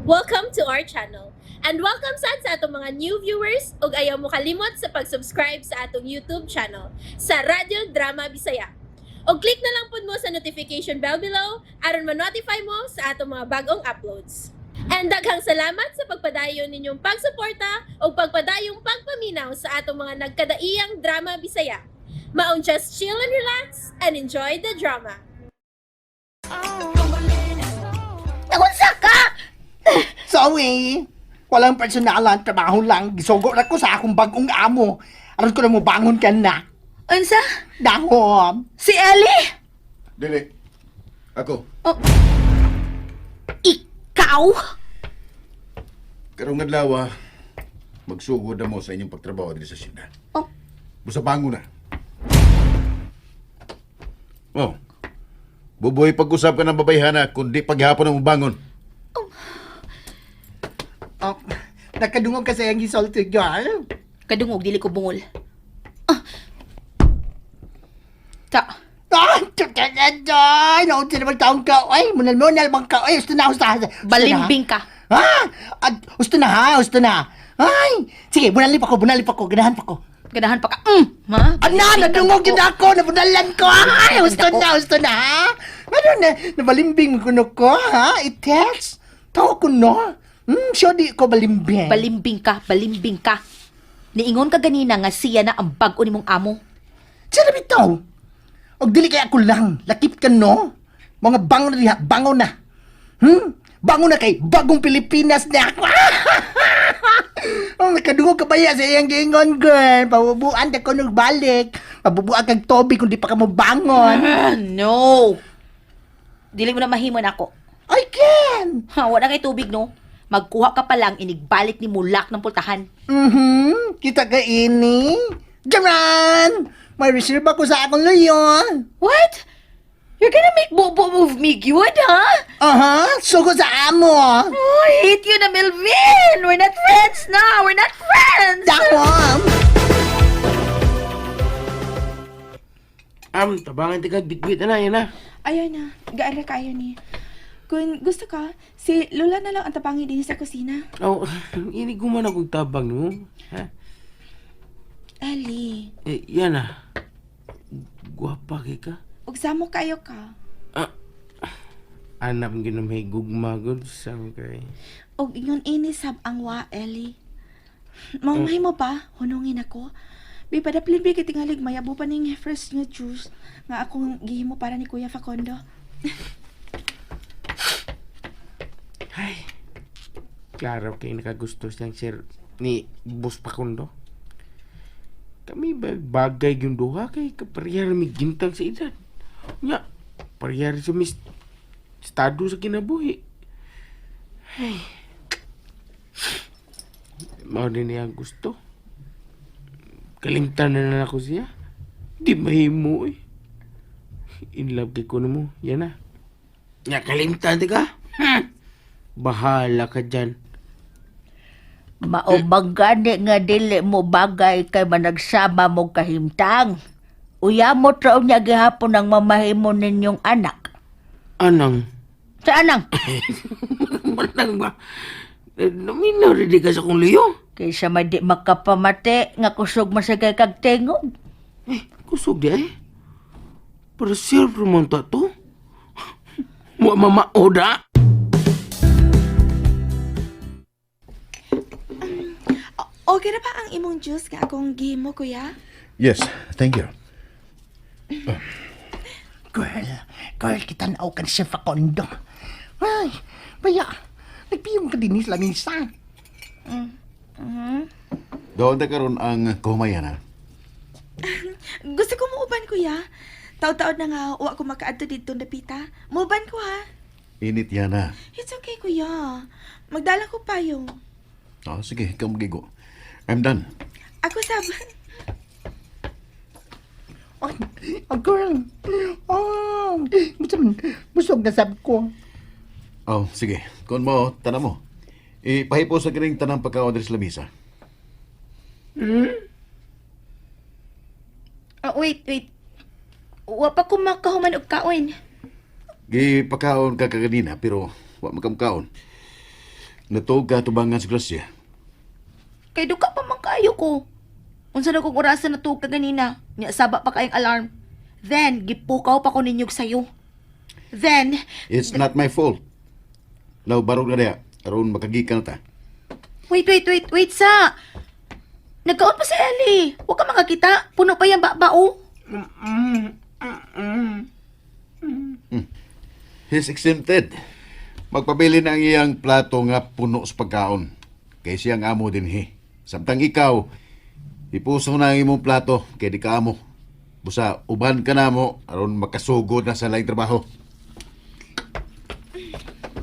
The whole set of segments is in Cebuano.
Welcome to our channel. And welcome sad sa atong mga new viewers ug ayaw mo kalimot sa pag-subscribe sa atong YouTube channel sa Radyo Drama Bisaya. Og click na lang pud mo sa notification bell below aron ma-notify mo sa atong mga bagong uploads. And daghang salamat sa pagpadayon ninyong pagsuporta ug pagpadayong pagpaminaw sa atong mga nagkadaiyang drama Bisaya. Maong just chill and relax and enjoy the drama. Nagunsa ka? Sorry. Walang personalan, trabaho lang. Gisugo ra ko sa akong bagong amo. Aron ko na mo bangon ka na. Unsa? Dahom. Si Ellie? Dili. Ako. Oh. Ikaw? Karong adlaw, magsugod na mo sa inyong pagtrabaho diri sa syudad. Oh. Busa bangon na. Oh. Buboy, pag-usap ka ng babayhana, kundi paghapon ang bangon. Oh, nakadungog ka sa iyang gisulti, girl. Kadungog, dili ko bungol. Ah. Ta. Ah, tutututoy! Naunti naman taong ka. Ay, munal-munal bang ka. Ay, gusto na, gusto na. Gusto na. Balimbing ka. Ha? At, gusto na ha, gusto na. Ay, sige, bunalip ako, bunalip ako, ganahan pa ko. Ganahan pa ka. Ha? Ana, Balimbing nadungog ka yun ako, nabunalan ko. Ay, gusto na, gusto na, ha? Ano na, nabalimbing mo kuno ko, ha? It tells. Tawa ko, no? Sure di ko balimbing. Balimbing ka, balimbing ka. Niingon ka ganina nga siya na ang bag-o nimong amo. Siya na bitaw. Og dili kay ako lang. Lakip ka, no? Mga bango na diha, bango na. Bango na kay bagong Pilipinas na ako. Ang nakadungog ka ba ya sa iyang giingon, girl? Pabubuan ka ko balik. Pabubuan kag Toby kung di pa ka mo bangon. Ah, no. Dili mo na mahimon ako. I can. Ha, wala kay tubig, no? Magkuha ka pa lang, inigbalik ni mulak ng pultahan. Kita ka ini. Jaran! May reserve ako sa akong leon. What? You're gonna make bobo move me good, huh? Aha, sugo sa amo. Oh, I hate you na, Melvin! We're not friends now! We're not friends! Dahom! Am, tabangan ti kag bitbit na yan na. Ayaw na, gaara kayo ni. Kung gusto ka, si Lola na lang ang tabangin din sa kusina. Oh, ini guman akong tabang no. Ha? Ellie, Eh, yan ah. Guwapa kay ka. ugsamo kayo ka. Ah. Anam ginamay gugma gud sa kay. Og ingon ini sab ang wa, Ellie. Maumay mo pa, hunungin ako. Bi padaplin bi kay tingalig mayabo pa ning first nga juice nga akong gihimo para ni Kuya Facondo. Ay. Klaro kay nakagusto siyang sir ni Boss Pakundo. Kami ba bagay yung duha kay kaparehar mi gintang sa edad. Nya, parehar sa mis estado sa kinabuhi. Ay. Mao din niya ang gusto. Kalimtan na na ako siya. Di mahimo eh. In love kay kuno mo. Yan na. Nya, kalimtan di ka? Bahala ka dyan. Maubang gani nga dili mo bagay kay managsama mo kahimtang. Uyamot raw niya gihapon ang mamahimo ninyong anak. Anang? Sa anang? Manang ba? Eh, naminaw rin di ka sa kong liyo. Kaysa may di makapamati nga kusog masagay kag tingog. Eh, kusog di eh. Pero sir, rumunta to. Wa mamaoda. Okay na ba ang imong juice nga akong gihimo, Kuya? Yes, thank you. Girl, girl, kita na ka ni Chef Facondo. Ay, baya, nagpiyong ka din sa lamisa. Doon ta karon ang kumayan ha. Gusto ko muuban, Kuya. Taod-taod na nga wa ko makaadto didto dapita. Muuban ko ha. Init yan ha. It's okay, Kuya. Magdala ko payong. Oh, sige, ikaw magigo. I'm done. Ako sab. Ay, oh, girl. Oh, gusto man, busog na sab ko. Oh, sige. Kung mo, tanan mo. Ipahipo sa kining tanang pagkaon diri sa lamisa. Oh, wait, wait. Wa pa ko makahuman og kaon. Gipakaon ka kaganina pero wa makamkaon. Natuog ka tubangan si Gracia. Kay duka pa man kaayo ko. Unsa na kong orasan natuog ka ganina? Nya saba pa kayong alarm. Then gipukaw pa ko ninyog sayo. Then It's not my fault. Now, barog na diya. Aron makagikan na ta. Wait, wait, wait, wait sa. Nagkaon pa si Ellie. Huwag ka makakita. Puno pa yung bao. He's exempted. Magpabili na ang iyang plato nga puno sa pagkaon. Kay siyang amo din he. Samtang ikaw, ipuso na ang imong plato kay di ka amo. Busa, uban ka na mo aron makasugod na sa laing trabaho.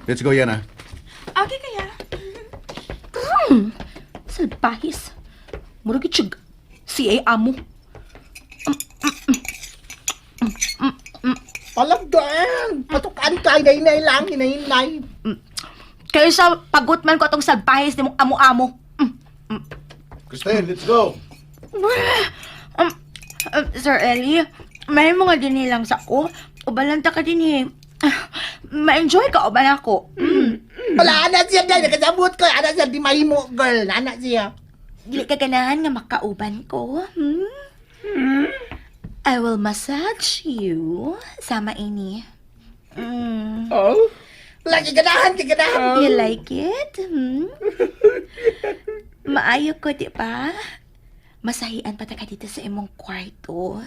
Let's go, Yana. Okay kaya. Salpahis. Murag gyud siya CA amo. Palag girl! Patukan ka, hinay lang, hinay. Kaysa pagot man ko atong salpahis nimong amo-amo. Christine, let's go! Sir Ellie, may mga dinilang sa ko. Ubalanta ka din eh. Ma-enjoy ka uban ako. Wala, ana siya dahil nakasabot ko. Ana siya, di mahimo, girl. Ana siya. Dili ka ganahan nga makauban ko. Hmm? I will massage you. Sama ini. Mm. Oh. Lagi ganahan, di ganahan. You like it? Hmm? Maayo ko, di ba? Masahian pa ta ka dito sa imong kwarto.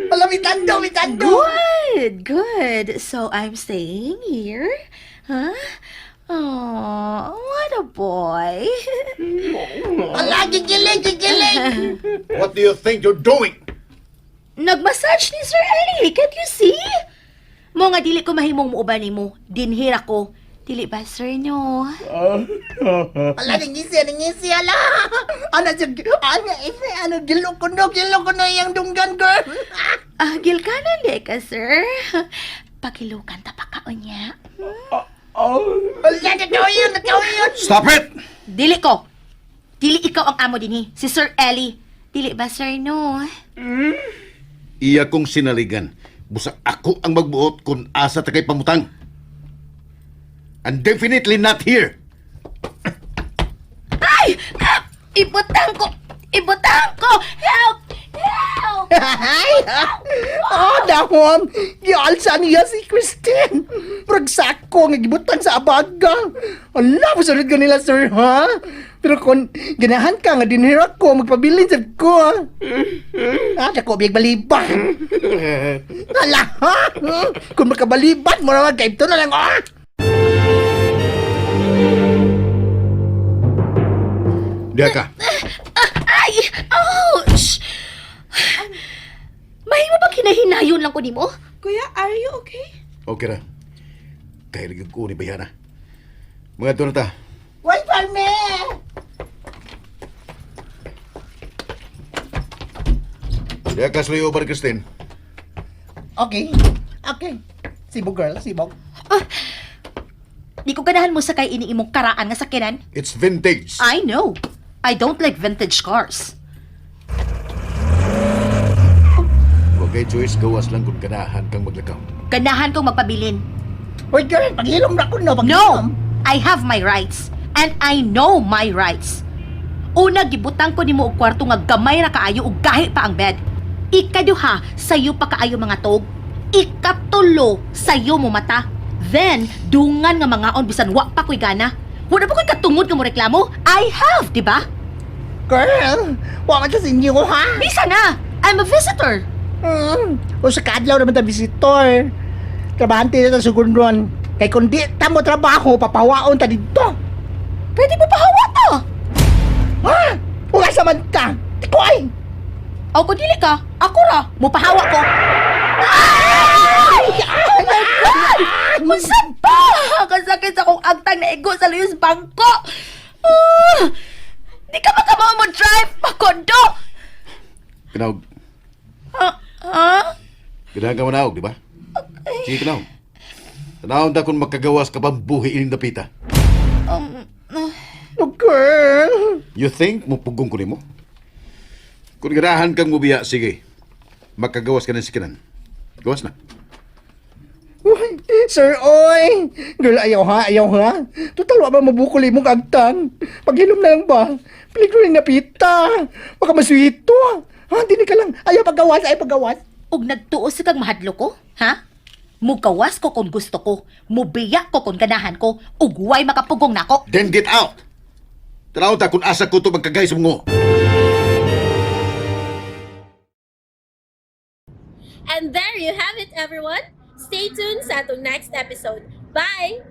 Wala, mitando, mitando. Good, good. So I'm staying here? Huh? Oh, what a boy. Wala, gigilig, gigilig. What do you think you're doing? Nagmassage ni Sir Ellie. Can't you see? Mo nga dili ko mahimong muuban nimo. Dinhir ako. Dili ba, sir, no? Wala, nangisi, nangisi, ala. Ana siya, ana, isi, ano, gilo ko no, gilo ko no, iyang dunggan, girl. Ah, gilkanan di ka, sir. Pakilukan ta pa kaon niya. Wala, nataw yun, nataw yun. Stop it! Dili ko. Dili ikaw ang amo dinhi, si Sir Ellie. Dili ba, sir, no? Iya kong sinaligan. Busa ako ang magbuot kung asa ta kay pamutang. And definitely not here. Ay! Ah! Ibutang ko! Ibutang ko! Help! Help! Ay, oh, dahon. Gialsa niya si Christine. Murag sako nga gibutang sa abaga. Ala, musunod ko nila, sir, ha? Pero kung ganahan ka nga dinhira ko, magpabilin sad ko, ha? Ah, dako biyag baliban. Ala, ha? Kung makabaliban mo naman, kaibto na lang, ah! Diya ka. Ay! Ouch! Mahimo ba kinahinayon lang ko nimo? Kuya, are you okay? Okay ra. Kahilig ko ni Bayana. Mga doon na ta. Wait for me! Diya ka sa layo, Christine. Okay, okay. Sibog, girl, sibog. Di ko ganahan mo sakay ini imong karaan nga sakyanan. It's vintage. I know. I don't like vintage cars. Huwag kay Joyce, gawas lang kung ganahan kang maglakaw. Ganahan kong magpabilin. Wait, girl, paghilom na ko, no? No! Paghilom. I have my rights. And I know my rights. Una, gibutang ko nimo og kwarto nga gamay ra kaayo ug gahi pa ang bed. Ikaduha, sayo pa kaayo mga tog. Ikatulo, sayo mo mata. Then, dungan nga mangaon bisan wa pa ko'y gana. Wala pa ko'y katungod nga mo reklamo? I have, di ba? Girl, wa man sa inyo, ha? Bisa na! I'm a visitor! O sa kaadlaw naman ta visitor. Trabahante na ta sugundon. Kay kung di ta mo trabaho, papawaon ta dito. Pwede mo pahawa ta! Ha? Uga sa man ka. Di ko ay. O kung dili ka, ako ra, mupahawa ko. Ay! Oh my God! Unsa ba? Kasakit sa akong agtang naigo sa Luis Bangko. Ah! Di ka makamaw mo drive pakondo. Kinahog. Ah, ah? Ganahan ka manahog, di ba? Sige, kinahog. Tanahon ta kung makagawas ka pang buhi ining dapita. Oh, girl. You think mupugong ko nimo? Kung ganahan kang mubiya, sige. Makagawas ka ng sikinan. Gawas na. Uy, Sir, oy! Girl, ayaw ha, ayaw ha. Total, wa ba mabukol imong agtang? Paghilom na lang ba? Peligro rin na pita. Baka maswito. Ha, dili ka lang. Ayaw paggawas, ayaw paggawas. Ug nagtuo sa kang mahadlo ko, ha? Mugawas ko kung gusto ko, mubiya ko kung ganahan ko, ug way makapugong nako. Then get out! Tanaw ta kung asa ko to magkagay sa mga. And there you have it, everyone. Stay tuned sa atong next episode. Bye!